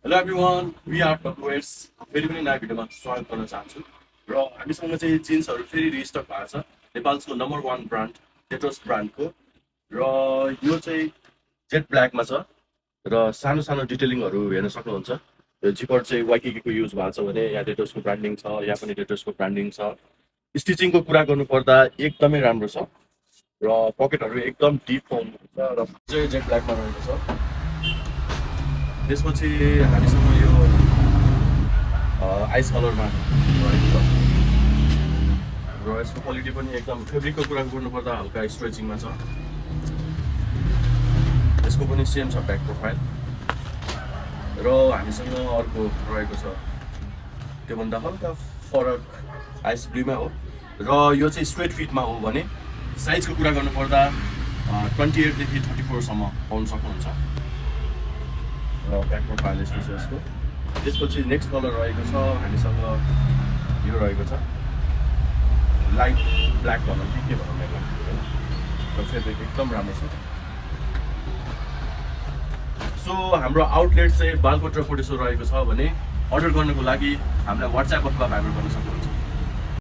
Hello everyone, we are Talkwares. फेरि पनि नयाँ भिडियोमा स्वागत गर्न चाहन्छु। र हामीसँग चाहिँ जिन्सहरू फेरि रिस्टक भएको छ। नेपालको नम्बर 1 ब्रान्ड टेटोस ब्रान्डको। र यो चाहिँ जेट ब्ल्याकमा छ र सानो सानो डिटेलिङहरू हेर्न सक्नुहुन्छ। यो जिपर चाहिँ वाइकिकीको युज भएको छ भने यहाँ टेटोसको ब्रान्डिङ छ, यहाँ पनि टेटोसको ब्रान्डिङ छ। स्टिचिङको कुरा गर्नुपर्दा एकदमै राम्रो छ र पकेटहरू एकदम डिप पाउनुहुन्छ र चाहिँ जेट ब्ल्याकमा रहेको छ। त्यसपछि हामीसँग यो आइस कलरमा रहेको छ र यसको क्वालिटी पनि एकदम फेब्रिकको कुरा गर्नुपर्दा हल्का स्ट्रेचिङमा छ। यसको पनि सेम छ ब्याक प्रोफाइल र हामीसँग अर्को रहेको छ त्योभन्दा हल्का फरक आइस ब्लूमा हो र यो चाहिँ स्ट्रेट फिटमा हो भने साइजको कुरा गर्नुपर्दा 28 देखि 34सम्म पाउन सक्नुहुन्छ र ब्याक प्रोफाइल यस्तो छ यसको। त्यसपछि नेक्स्ट कलर रहेको छ हामीसँग यो रहेको छ लाइट ब्ल्याक कलर के भनौँ यसलाई र फेब्रिक एकदम राम्रो छ। सो हाम्रो आउटलेट चाहिँ बालकोट र कोटेश्वर रहेको छ भने अर्डर गर्नको लागि हामीलाई वाट्सएप अथवा भाइबर गर्न सक्नुहुन्छ।